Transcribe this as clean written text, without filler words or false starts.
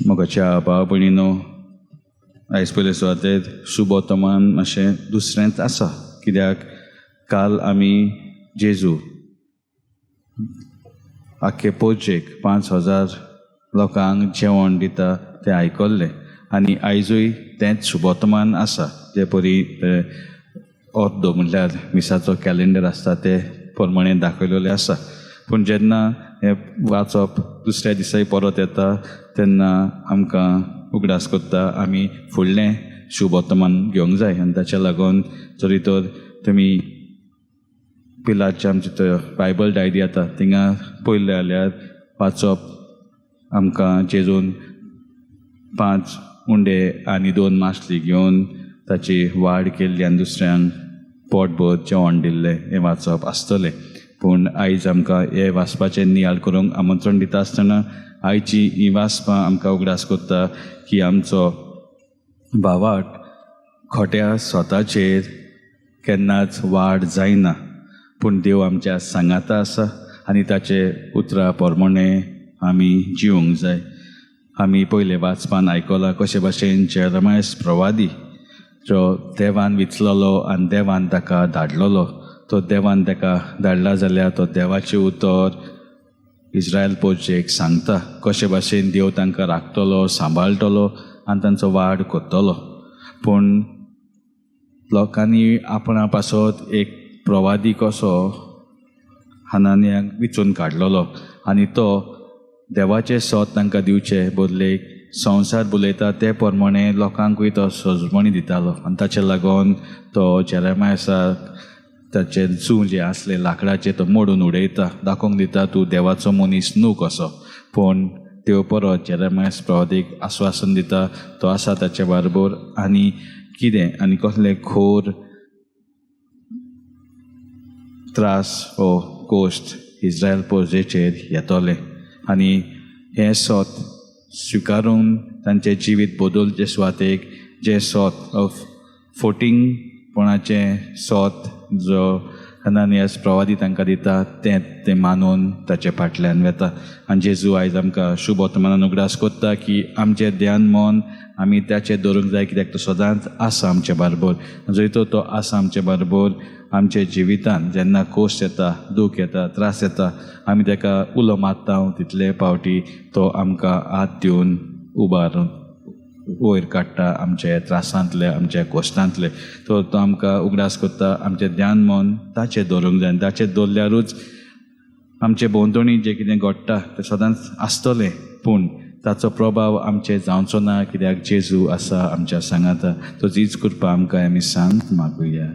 मोगाच्या भाव भयणीनो, आयज पयले सुवातेर शुभोत्तमान मातशें दुसरेंच आसा, कित्याक काल आमी जेजू आख्खे पोजेक 5000 लोकांक जेवण दिता तें आयकल्लें आनी आयजूय तेंच शुभोत्तमान आसा. जे परी अर्दो म्हणल्यार मिसाचो कॅलेंडर आसता ते प्रमाणे दाखयलेलें आसा. पूण जेन्ना हें वाचप दुसऱ्या दिसाय परत येता तेन्ना आमकां उगडास करता आमी फुडलें शुभोत्तमान घेवंक जाय. आनी ताच्या लागून जरी तर तुमी पिलाचे आमचे तो बायबल डायरी येता थिंगा पयलें जाल्यार वाचप आमकां जेजून 5 उंडे आनी 2 मासली घेवन ताची वाड केल्ली आनी दुसऱ्यांक पोटभर जेवण दिल्लें हें वाचप आसतलें. पूण आयज आमकां हें वाचपाचें नियाळ करूंक आमंत्रण दिता आसतना आयची हीं वाचपां आमकां उगडास करता की आमचो भावाट खोट्या स्वताचेर केन्नाच वाड जायना, पूण देव आमच्या सांगाता आसा आनी ताचे उतरा प्रमाणे आमी जिवंक जाय. आमी पयले वाचपान आयकलां कशे भाशेन जेरमायस प्रवादी जो देवान विचलोलो आनी देवान ताका धाडलोलो, तो देवान ताका धाडला जाल्यार तो देवाचें उतर इस्रायल पोजेक सांगता कशे भाशेन देव तांकां राखतलो, सांबाळटलो आनी तांचो वाड करतलो. पूण लोकांनी आपणा पासत एक प्रवादी कसो हनानियाक विचून काडलोलो आनी तो देवाचें सोद तांकां दिवचे बदलेक संवसार उलयता ते प्रमाणे लोकांकूय तो सजमणी दितालो. आनी ताचे लागून तो जेरेमायसाक ताचें जूं जें आसलें लांकडाचें तो मोडून उडयता, दाखोवंक दिता तूं देवाचो मनीस न्हू कसो. पूण त्यो परत जेरेमायस प्रवादीक आस्वासन दिता तो आसा ताचे बरोबर आनी कितें आनी कसले खोर त्रास हो कोश्ट इस्रायल पोजेचेर येतले. आनी हें सोत स्विकारून तांचें जिवीत बदलचे सुवातेक जें सोत फोटिंगपणाचें सोत जो हनानियास प्रवादी तांकां दिता तें तें मानून ताचे फाटल्यान वेता. आनी जेजू आयज आमकां शुभोत्तमानान उगडास करता की आमचें ध्यान मन आमी ताचें दवरूंक जाय, कित्याक तो सदांच आसा आमचे बरोबर. जंय तो आसा आमचे बरोबर आमच्या जिवितान जेन्ना कोश्ट येता, दूख येता, त्रास येता, आमी ताका उलो मारता तितले पावटी तो आमकां हात दिवन उबारून वयर काडटा आमच्या त्रासांतले, आमच्या कोश्टांतले. तो आमकां उगडास करता आमचें ध्यान मन ताचें दवरूंक जाय आनी ताचें दवरल्यारूच आमचे भोंवतणी जें कितें घडटा तें सदांच आसतलें, पूण ताचो प्रभाव आमचेर जावचो ना, कित्याक जेजू आसा आमच्या सांगाता. तो जीज कृपा आमकां आमी सांत मागुया.